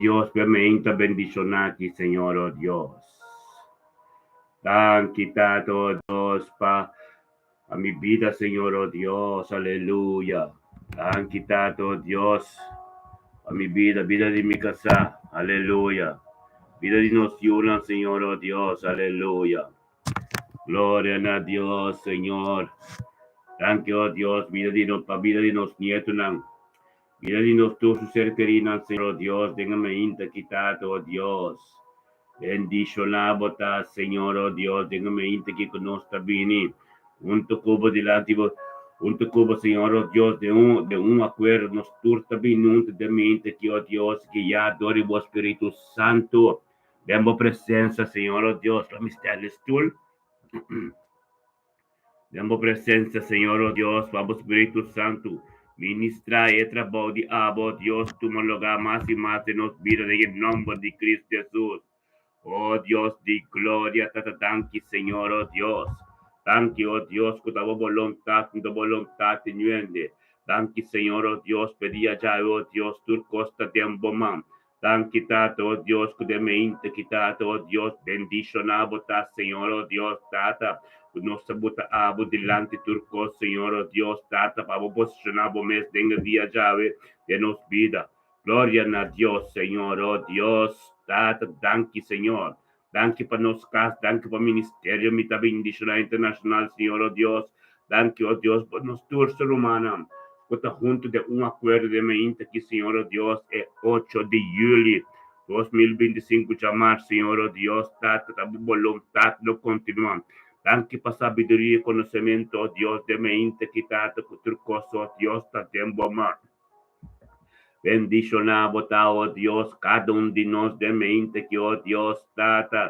Dios, pa e mainta bendishoná aki, Señor, o Dios. Danki, Tata, o Dios, pa pa mi bida, Señor, o Dios. Aleluya. Danki, Tata, o Dios, pa mi bida, bida di mi kasá. Aleluya. Bida di nos yunan, Señor, o Dios. Aleluya. Gloria na Dios, Señor. Danki, o Dios, bida di nos, pa bida di nos nietonan. Bida di nos tur su ser kerinan, Señor, o Dios, den e mainta aki, Tata, o Dios. Bendishoná bo ta, Señor, o Dios, den e mainta aki ku nos ta bini huntu ku bo dilanti bo, huntu ku bo, Señor, o Dios, den un, den un akuerdo nos tur ta bini huntu den mainta aki, o Dios, guiá dor di bo Spiritu Santu, den bo presensia, Señor, o Dios. Laat mi stèl e stul. Den bo presensia, Señor, o Dios, pa bo Spiritu Santu ministrá e trabou di abo, o Dios, tuma lugá mas i mas den nos bida den e nòmber di Cristo Hesus. O Dios di gloria, Tata, danki, Señor, o Dios. Danki, o Dios, ku ta bo boluntat, no ta boluntat di nuende. Danki, Señor, o Dios, p'e dia djawe, o Dios, tur kos ta den bo man. Danki Tata, o Dios, ku den mente ki Tata, o Dios, bendishoná bo ta, Señor, o Dios, Tata, ku nos ta buta abo dilanti tur kos, Señor, o Dios, Tata, pa bo posishoná bo mes den e dia djawe den nos bida. Gloria na Dios, Señor, o Dios, Tata, danki, Señor. Danki pa nos kas, danki pa ministerio Mi Ta Bendishoná Internashonal, Señor, o Dios. Danki, o Dios, pa nos tur ser rumannan ku ta huntu den un akuerdo den mainta aki, Señor, o Dios, e ocho di yuli 2025 djamar, Señor, o Dios, Tata, ta bo boluntat lo kontinuá. Danki pa sabiduria i konosementu, o Dios, den mainta aki, Tata, ku tur kos, o Dios, ta den bo man. Bendishoná bo ta, o Dios, kada un di nos den mente ki, o Dios, Tata.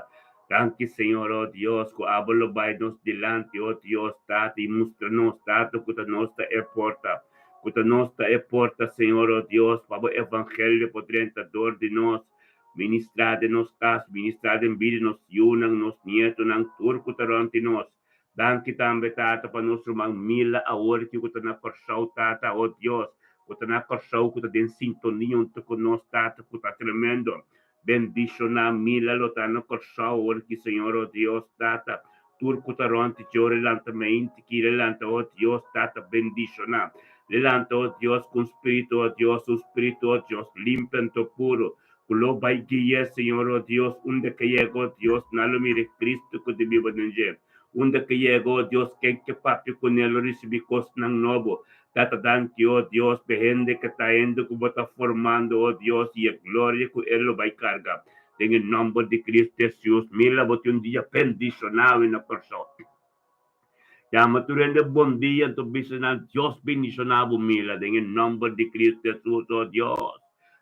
Danki, Señor, o Dios, ku abo lo bai nos dilanti, o Dios, Tata, i mustra nos, Tata, ku ta nos ta e porta, ku ta nos ta e porta, Señor, o Dios, pa bo evangelio por drenta dor di nos, ministrá den nos kas, ministrá den bida di nos yunan, nos nietonan, tur ku ta rònt di nos. Danki tambe, Tata, pa nos ruman Mila awor ki ku ta na Kòrsou, Tata, o Dios, ku ta na Kòrsou, ku ta den sintonia huntu ku nos, Tata, ku ta tremendo. Bendishoná Mila lo ta na Kòrsou awor ki, Señor, o Dios, Tata, tur ku ta rònt djo relanta meinti ki relanta, o Dios, Tata, bendishoná. Lelanta, o Dios, ku un spiritu, o Dios, un spiritu, o Dios, limpi anto puru, ku lo bai gui'é, Señor, o Dios, unda ke yega, o Dios, nan lo mira e Cristo ku ta biba den dje. Unda ke yega, o Dios, ken ke papia kuné lo risibí kosnan nobo. Tata, danki, o Dios, p'e hende ke ta hende ku bo ta formando, o Dios, i e gloria ku e lo bai karga. Den e nòmber di Cristo Hesus, mira bo tin un dia bendishonao i na Kòrsou. Yama tur hende bon dia, anto bisa nan, Dios bendishoná bo mila den e nòmber di Cristo Hesus, o Dios.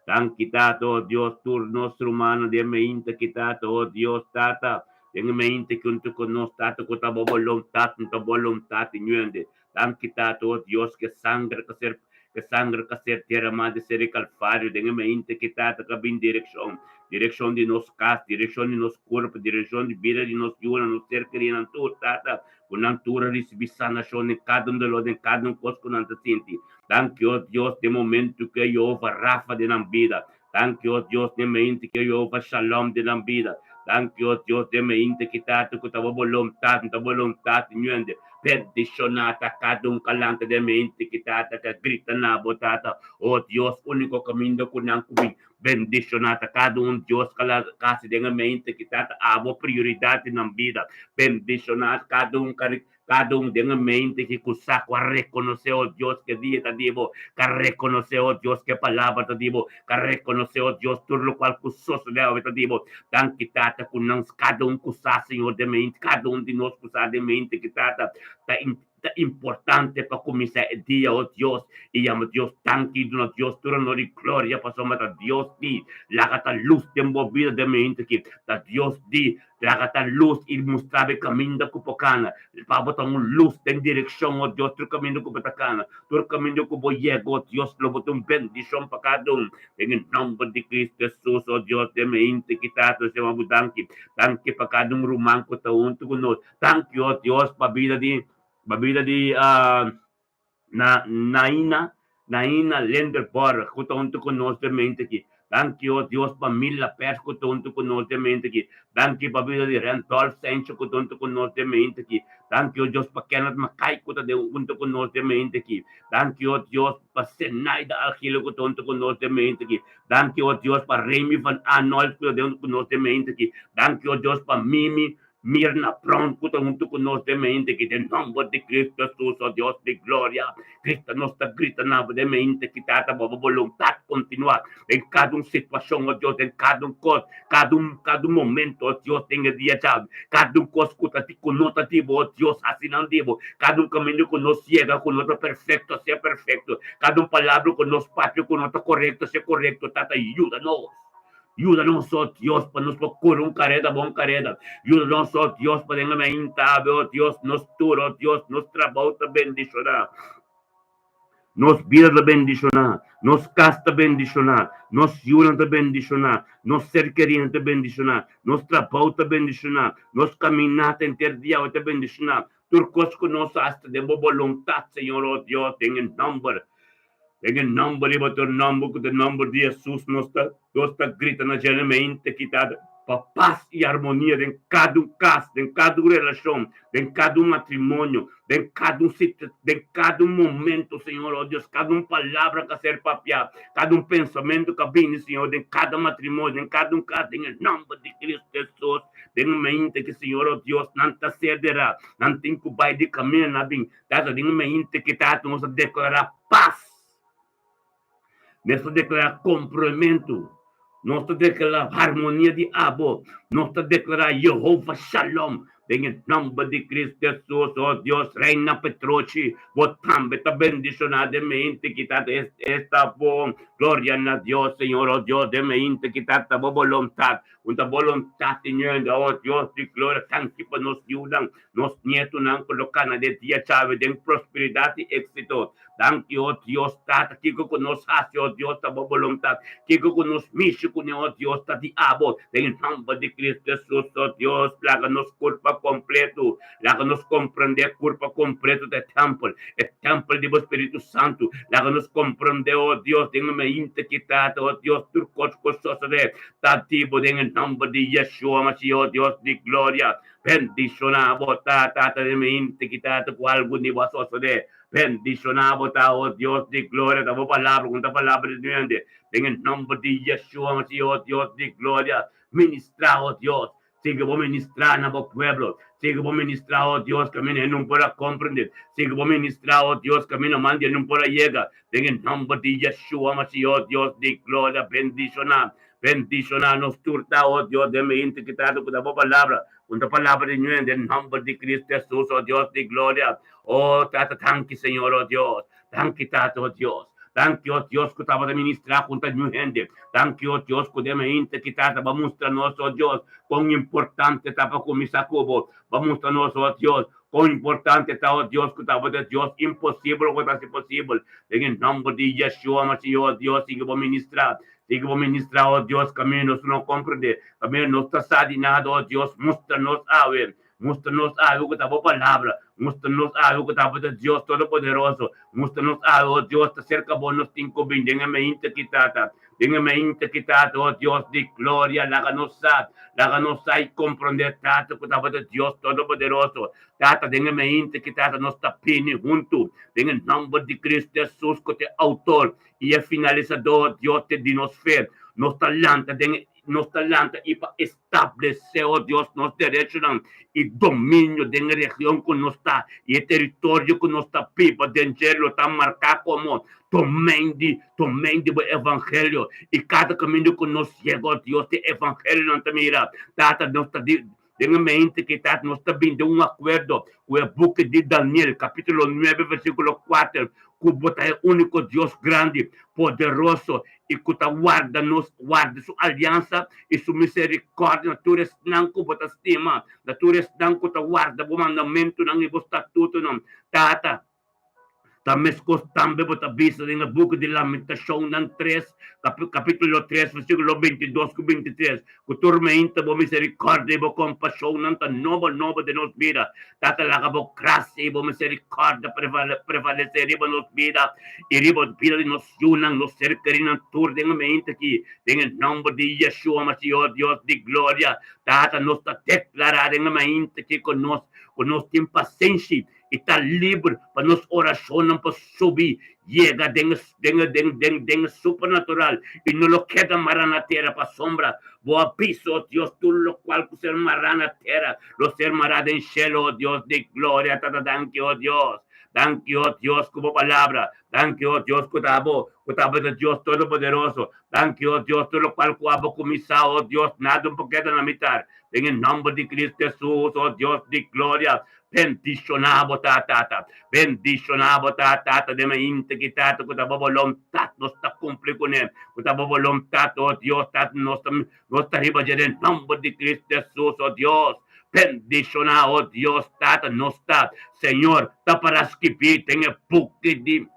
Danki, Tata, o Dios, tur nos rumannan den e mainta ki, Tata, o Dios, Tata, den e mainta ki huntu ku nos, Tata, ku ta bo boluntat, no ta boluntat di ñuende. Danki, Tata, o Dios, ku e sanger ka ser, ku e sanger ka ser deramá di ser e Kalvario den e mainta ki, Tata, ka bin direkshon, direkshon di nos kas, direkshon di nos kurpo, direkshon di bida di nos yunan, nos ser kerinan tur, Tata, ku nan tur a risibí sanashon den kada un doló, den kada un kos ku nan ta sinti. Danki, o Dios, den momentu ku e Jehová Rafa den nan bida. Danki, o Dios, den mainta ku e Jehová Shalom den nan bida. Danki, o Dios, den mainta ki Tata ku ta bo boluntat, no ta boluntat ñuende. Bendishoná ta kada un kalanta den mainta ki Tata ka grita na bo, Tata. O Dios, úniko kaminda ku nan ku bin Bendishoná ta kada un Dios ka la kasi den e mente ki ta ta abo prioridat di nan bida. Bendishoná kada un ka kada un den e mente ki ku sa ku a rekonosé, o Dios, ke dia ta di bo, ka rekonosé, o Dios, ke palabra ta di bo, ka rekonosé, o Dios, tur lokual ku sosodé awe ta di bo. Danki, Tata, ku nan kada un ku sa, Señor, den mente, kada un di nos ku sa den mente ki Tata ta Ta importante pa kuminsá e dia, o Dios, i yama Dios danki i duna Dios tur honor i gloria, pasobra ta Dios di laga ta lus den bo bida den momento aki. Ta Dios di laga ta lus i mustra bo e kaminda ku bo kana, pa bo ta un lus den direkshon, o Dios, tur kaminda ku bo ta kana, tur kaminda ku bo yega, o Dios, lo bo ta un bendishon pa kada un. Den e nòmber di Kristu Hesus, o Dios, den momento aki, Tata, nos yama bo danki. Danki pa kada un ruman ku ta huntu ku nos. Danki, o Dios, pa bida di pa bida di na Naina Naina Lenderborg ku ta huntu ku nos den mente aki. Danki, o Dios, pa Mila Pers ku ta huntu ku nos den mente aki. Danki pa bida di Randolph Sancho ku ta huntu ku nos den mente aki. Danki, o Dios, pa Kenneth Mackay ku ta huntu ku nos den mente aki. Danki, o Dios, pa Zenaida Algilo ku ta huntu ku nos den mente aki. Danki, o Dios, pa Remy van Arnold ku ta huntu ku nos den mente aki. Danki, o Dios, pa Mimi Mirna Brown ku ta huntu ku nos den mente aki. Den nòmber di Cristo Jesus, o Dios di gloria, Cristo, nos ta grita na bo den mente aki, Tata, bo boluntat kontinuá den kada un situashon, o Dios, den kada un kos, kada un, kada un momento, o Dios, den e dia djawe. Kada un kos ku ta di, ku no ta di bo, o Dios, hasi nan di bo. Kada un kaminda ku nos yega ku no ta perfekto, sea perfekto. Kada un palabra ku nos papia ku no ta korekto, sea korekto. Tata, yuda nos. Yuda nos, o Dios, pa nos por kore un kareda, bon kareda. Yuda nos, o Dios, pa den e mainta awe, o Dios, nos tur, o Dios, nos trabou ta bendishoná. Nos bida ta bendishoná, nos kas ta bendishoná, nos yunan ta bendishoná, nos ser kerinan ta bendishoná, nos trabou ta bendishoná, nos kaminata henter dia awe ta bendishoná. Tur kos ku nos hasi ta den bo boluntat, Señor, o Dios, den e nòmber Den e nòmber riba tur nòmber ku ta e nòmber di Hesus nos ta nos ta grita na dje mente kita pa pas i armonia den kada un kas, den kada un relashon, den kada un matrimonio, den kada un situ den kada un momento Señor oh Dios, kada un palabra ku a ser papiá, kada un pensamentu ku a bini Señor den kada matrimonio, den kada un kas den e nòmber di Cristo Hesus den e mente ki Señor oh Dios nan ta ser derá nan tin ku bai di kaminda nan a bin Tata, den un mente ki Tata nos a deklará pas, nos ta deklará kompromentu, nos ta deklará harmonia di abo, nos ta deklará Yehova Shalom, den e nòmber di Kristu Hesus, o Dios, Reina Petrochi, bo tambe ta bendishoná den mente ki Tata esta bon. Gloria na Dios, Señor, o Dios, den mente ki Tata bo boluntat, un ta boluntat di ñenda, o Dios di gloria, tanki pa nos yunan. Nos nietonan ku lo kana den dia djawe den prosperidat i éksito. Danki, o Dios Tata, kiko ku nos hasi, o Dios, ta bo boluntat. Kiko ku nos mishi kuné, o Dios, ta di abo. Den e nòmber di Kristu Hesus, o Dios, laga nos kurpa kompletu, laga nos komprendé kurpa kompletu ta e tèmpel, e tèmpel di bo Spiritu Santu. Laga nos komprendé, o Dios, den e mainta ki Tata, o Dios, tur kos ku sosodé ta di bo den e nòmber di Yeshua Mashiach, o Dios di gloria. Bendishoná bo ta, Tata den mi hinte ki ta ku algun di bo a sosodé. Bendishoná bo ta, o Dios di gloria, ta bo palabra ku ta palabra di nuende. Den e nòmber di Yeshua Mashiach, o Dios di gloria, ministrá, o Dios. Sigui bo ministrá na bo pueblo. Sigui bo ministrá, o Dios, kaminda e no por a komprendé. Sigui bo ministrá, o Dios, kaminda mandi e no por a yega. Den e nòmber di Yeshua Mashiach, o Dios di gloria, bendishoná. Bendishoná nos tur ta, o Dios, den mi henter ki trata ku ta bo palabra, ku ta palabra di ñuen, den nòmber di Cristo Hesus, o Dios di gloria. O Tata, danki, Señor, o Dios. Danki, Tata, o Dios. Danki, o Dios, ku tabata ministrá ku ta ñu hende. Danki, o Dios, ku den mi henter ki trata bo a mustra nos, o Dios, kon importante ta pa kuminsá ku bo. Bo a mustra nos, o Dios, kon importante ta, o Dios, ku tabata Dios imposibel ku ta hasi posibel. Den e nòmber di Yeshua Mashiach, o Dios, sigui bo ministrá. Sigui bo ministrá, o Dios, kaminda nos no komprendé, kaminda nos ta sa di nada, o Dios, mustra nos awe, mustra nos awe ku ta bo palabra, mustra nos awe ku ta bo ta Dios Todopoderoso, mustra nos awe, o Dios, ta serka bo nos tin ku bin den e mainta ki Tata, den e mainta ki Tata, o Dios di gloria, laga nos sa, laga nos sa i komprendé, Tata, ku ta bo ta Dios Todopoderoso, Tata, den e mainta ki Tata, nos ta bini huntu, den e nòmber di Cristo Hesus, ku ta e outor I e finalisadó, Dios te di nos fe. Nos ta lanta den e, nos ta lanta i pa establesé, o Dios, nos derechonan i dominio den e region ku nos ta i e teritorio ku nos ta biba den dje lo ta marká komo domein di, domein di bo evangelio. I kada kaminda ku nos yega, o Dios, e evangelionan ta mira. Tata, nos ta di. Den e mente ki ta nos ta bin den un akuerdo ku e buki di Daniel, kapítulo nuebe, versíkulo kuater, ku bo ta e úniko Dios grandi, poderoso i ku ta warda nos, warda su aliansa i su miserikòrdia na tur esnan ku bo ta stima, na tur esnan ku ta warda bo mandamentunan i bo statutonan. Tata. Ta meskos tambe bo ta bisa den e buki di Lamentashonnan 3, kapítulo 3, versíkulo 22 ku 23, ku tur meinta bo miserikòrdia i bo kompashonnan ta nobo nobo den nos bida. Tata, laga bo grasia i bo miserikòrdia prevalesé riba nos bida i riba bida di nos yunan, nos ser kerinan tur den e meinta aki, den e nòmber di Yeshua Mashiach, Dios di gloria. Tata, nos ta deklará den e mainta aki ku nos ku nos tin pasenshi i ta liber pa nos orashonnan por subi yega den den den den den e supernatural i no lo keda mará na tera pasobra Bo a bisa, o Dios, tur lokual ku ser mará na tera lo ser mará den shelu, o Dios di gloria. Tata, danki, o Dios. Danki, o Dios, ku Bo palabra. Danki, o Dios, ku ta Abo, ku ta Abo ta Dios Todopoderoso. Danki, o Dios, tur lokual ku Abo kuminsá, o Dios, nada no por keda na mitar. Den e nòmber di Cristo Hesus, o Dios di gloria, bendishoná Bo ta, Tata. Bendishoná Bo ta, Tata, den mainta ki, Tata, ku ta Bo boluntat nos ta kumpli kuné. Ku ta Bo boluntat, o Dios, Tata, nos ta, nos ta riba dje den nòmber di Cristo Hesus, o Dios. Bendishoná, o Dios, Tata, nos ta, Señor, ta para skibí den e buki di.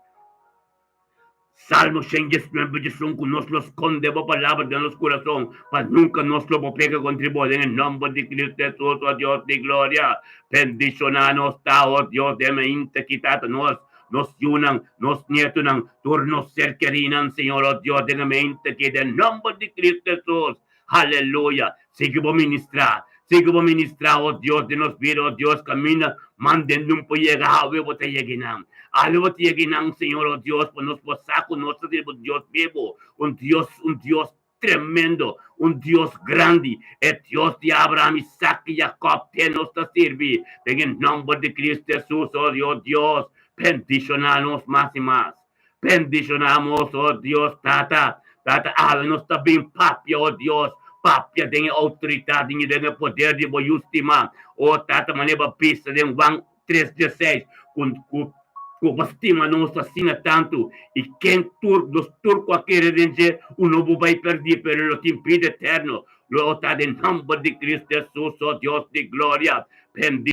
Salmo 119 diesun ku nos lo skonde bo palabra den nos kurason, pa nunka nos lo por peka kontra bo, den e nòmber di Kristu Hesus, o Dios di gloria. Bendishoná nos ta, o Dios, den mainta ki Tata nos, nos yunan, nos nietunan, tur nos ser kerínan, Señor, o Dios, den e mainta ki, den nòmber di Kristu Hesus. Aleluya! Sigui bo ministrá. Sigui bo ministrá, o Dios di nos bida, o Dios, kaminda manden nun por yega, awe bo ta yega einan. Awe bo ta yega einan, Señor, o Dios, pa nos por sa ku nos ta sirbi un Dios bibu, un Dios, un Dios tremendo, un Dios grandi, e Dios di Abraham, Isaac i Jacob, te nos ta sirbi. Den e nòmber di Cristo Jesus, o Dios, bendishoná nos mas i mas. Bendishonamos, o Dios, Tata. Tata, awe nos ta bin papia, o Dios, papia den e outoridat i den e poder di bo Yu stimá. O Tata, manera bo a bisa den Juan 3:16, ku ku ku bo stima nos asina tantu, i ken tur nos tur ku a kere den dje, u no bo bai pèrdí, pero lo tin bida eterno. Lo ta den nòmber di Cristo Jesus, o Dios di gloria. Bendi.